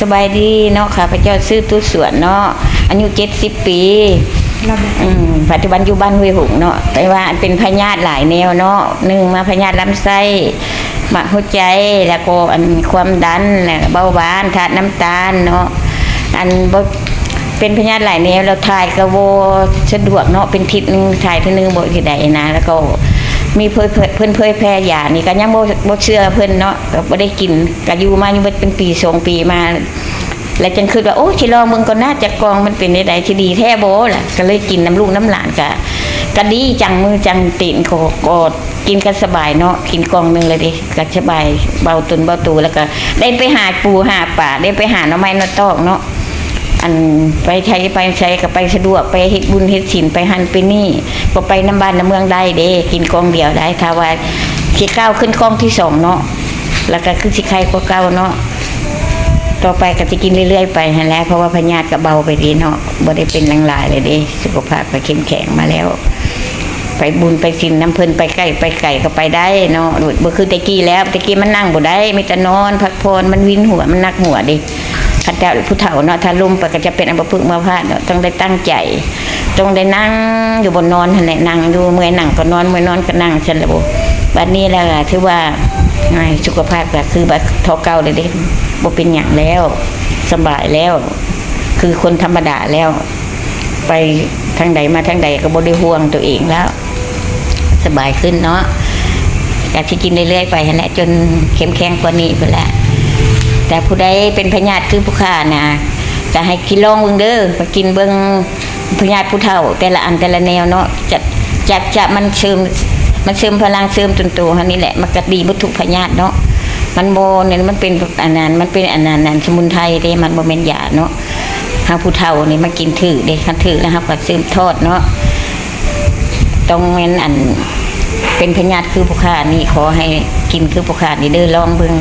ສະບາຍດີເນາະ ຂ້າພະເຈົ້າຊື່ຕູ້ສວນເນາະ ອາຍຸເຈັດສິບປີ ອືມ ປັດຈຸບັນຢູ່ບ້ານຫ້ວຍຫຸງເນາະ ແຕ່ວ່າອັນເປັນພະຍາດຫຼາຍແນວເນາະ ໜຶ່ງມາພະຍາດລຳໄສ້ ມາຫົວໃຈ ແລ້ວກໍອັນຄວາມດັນ ແລ້ວເບົາຫວານ ທາດນ້ຳຕານເນາະ ອັນບໍ່ ເປັນພະຍາດຫຼາຍແນວ ແລ້ວຖ່າຍກໍບໍ່ສະດວກເນາະ ເປັນທິດໜຶ່ງຖ່າຍເທື່ອໜຶ່ງບໍ່ຊິໄດ້ນະ ແລ້ວກໍມີເຜີຍ ເຜີຍ ເພິ່ນເຜີຍແຜ່ຢານີ້ ກໍຍັງບໍ່ ບໍ່ເຊື່ອເພິ່ນເນາະ ກໍບໍ່ໄດ້ກິນ ກໍຢູ່ມາຢູ່ເບິດເປັນປີສອງປີມາ ແລ້ວຈຶ່ງຄິດວ່າ ໂອ້ ຊິລອງເບິ່ງກ່ອນນາ ຈັກກ່ອງມັນເປັນແນວໃດ ຊິດີແທ້ບໍ່ລະ ກໍເລີຍກິນນຳລູກນຳຫຼານ ກໍ ກໍດີ ຈັງມືຈັງຕີນ ກໍ ກໍກິນກໍສະບາຍເນາະ ກິນກ່ອງໜຶ່ງແລ້ວເດ້ ກໍສະບາຍ ເບົາຕົນເບົາໂຕ ແລ້ວກໍໄດ້ໄປຫາປູຫາປາ ໄດ້ໄປຫາໜໍ່ໄມ້ໜໍ່ຕອກເນາະ ອັນໄປໃສໄປໃສກໍໄປສະດວກ ໄປເຮັດບຸນເຮັດສິນ ໄປຫັ້ນໄປນີ້ ກໍໄປນຳບ້ານນຳເມືອງໄດ້ເດ້ ກິນກ່ອງດຽວໄດ້ ຖ້າວ່າຊິກ້າວຂຶ້ນກ່ອງທີສອງເນາະ ແລ້ວກໍຄືຊິໄຄກວ່າເກົ່າເນາະ ຕໍ່ໄປກໍຊິກິນເລື້ອຍໆໄປຫັ້ນແຫຼະ ເພາະວ່າພະຍາດກໍເບົາໄປເດ້ເນາະ ບໍ່ໄດ້ເປັນຫຍັງຫຼາຍແລ້ວເດ້ ສຸຂະພາບກໍເຂັ້ມແຂງມາແລ້ວ ໄປບຸນໄປສິນນຳເພິ່ນ ໄປໃກ້ໄປໄກກໍໄປໄດ້ເນາະ ບໍ່ຄືແຕ່ກີ້ແລ້ວ ແຕ່ກີ້ມັນນັ່ງບໍ່ໄດ້ ມີແຕ່ນອນພັກຜ່ອນ ມັນວິນຫົວ ມັນໜັກຫົວເດ້ ຄັນແຕ່ຜູ້ເຖົ້າເນາະ ຖ້າລົ້ມໄປກໍຈະເປັນອັມມະພຶກອັມມະພາດເນາະ ຕ້ອງໄດ້ຕັ້ງໃຈ ຕ້ອງໄດ້ນັ່ງຢູ່ບ່ອນນອນຫັ້ນແຫຼະ ນັ່ງຢູ່ ເມື່ອຍນັ່ງກໍນອນ ເມື່ອຍນອນກໍນັ່ງ ຊັ້ນລະບໍ່ ບັດນີ້ລະຖືວ່າ ອາ ສຸຂະພາບກໍຄືວ່າທໍ່ເກົ່າເລີຍເດ້ ບໍ່ເປັນຫຍັງແລ້ວ ສະບາຍແລ້ວ ຄືຄົນທຳມະດາແລ້ວ ໄປທາງໃດມາທາງໃດກໍບໍ່ໄດ້ຫ່ວງຕົວເອງແລ້ວ ສະບາຍຂຶ້ນເນາະ ກໍຊິກິນເລື້ອຍໆໄປຫັ້ນແຫຼະ ຈົນເຂັ້ມແຂງກວ່ານີ້ພຸ້ນແຫຼະ ແຕ່ຜູ້ໃດເປັນພະຍາດຄືຜູ້ຂ້ານະ ກໍໃຫ້ກິນລອງເບິ່ງເດີ ໄປກິນເບິ່ງ ພະຍາດຜູ້ເຖົ້າແຕ່ລະອັນແຕ່ລະແນວເນາະ ຈະ ຈະ ຈະ ມັນເສີມ ມັນເສີມພະລັງ ເສີມຕົນໂຕເຮົານີ້ແຫຼະ ມັນກະດີເບິດທຸກພະຍາດເນາະ ມັນບໍ່ ມັນເປັນອັນນັ້ນ ມັນເປັນອັນນັ້ນ ອັນສະໝຸນໄພເດ້ ມັນບໍ່ແມ່ນຢາເນາະ ເຮົາຜູ້ເຖົ້ານີ້ມາກິນຖືກເດ້ ຄັນຖືກແລ້ວເຮົາກໍສືບທອດເນາະ ຕ້ອງແມ່ນອັນ ເປັນພະຍາດຄືຜູ້ຂ້ານີ້ ຂໍໃຫ້ກິນຄືຜູ້ຂ້ານີ້ເດີ ລອງເບິ່ງ.